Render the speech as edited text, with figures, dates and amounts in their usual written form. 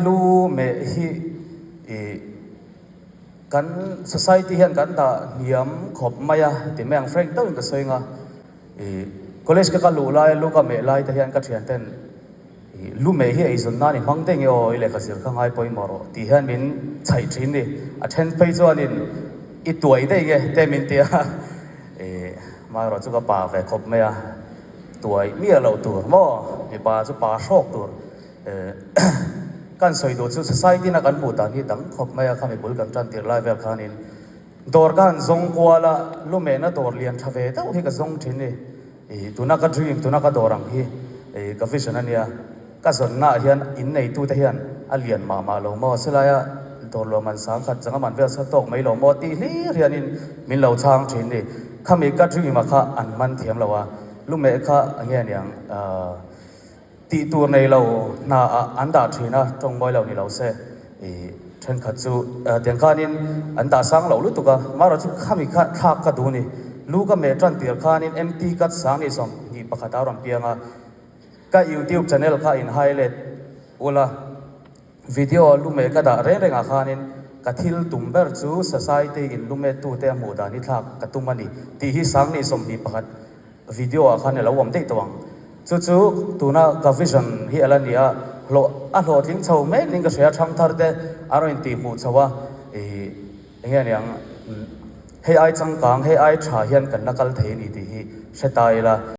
Lu meh hi ih kan society hian kan dah hniam khawp mai a ti mai ang frank deuhin ka sawi anga ih college ka kal luh lai lu ka meh lai te hian ka thian ten ih lu meh hi eizawn nan i hmang daih nge aw i lehkha zir kha ngai pawimawh rawh tih hian min chhaih thin ni a then phei chuanin i tuai daih nge te min ti a ih hmaerawh chu ka pa ve khawp mai a tuai miah loh tur maw mipa chu pa hrawk tur. Kan sawi duh chu society na kan hmuh dan hi dang khawp mai a, khami bul kan tan tir lai vel khanin dawr ka han zawng kual a, lumehna dawr lian tha ve deuh hi ka zawng thin ni. Ih tuna ka dream, tuna ka dawr ang hi ih ka vision a nia, ka zawnna ah hian in neitute hian a lian mah mah lo maw, silaia dawr luahman sangkhat changa man vel sa tawk mai lo maw tih hlir hianin min lo chhang thin ni. Khami ka dream ah kha an man thiam lo a, lumeh kha enge aniang ah. Tih tur nei lo hna ah an dah thin a, tawng mawi lo ni lo se ih thenkhat chu tiang khanin an dah sang lo lutuk a, marawh chu khami kha thlak ka duh ni. Lu ka meh tan tir khanin MT cut sang ni 21 a rawn piang a, ka YouTube channel kha in highlight ula, video lu meh ka dah reng reng ah khanin ka thil tum ber chu society in lu meh tute a hmuh dan hi thlak ka tum a ni tih hi sang ni 21 Video ah khan i lo awm daih tawh ang. Chu chu tuna ka vision hi a la ni a, hlawh a hlawhtling chho mek niin ka hria a, thangthar te an rawn intih hmuh chho a, ih eng nge niang hei ai changkang, hei ai tha hian kan la kal thei a ni tih hi hre ta ila.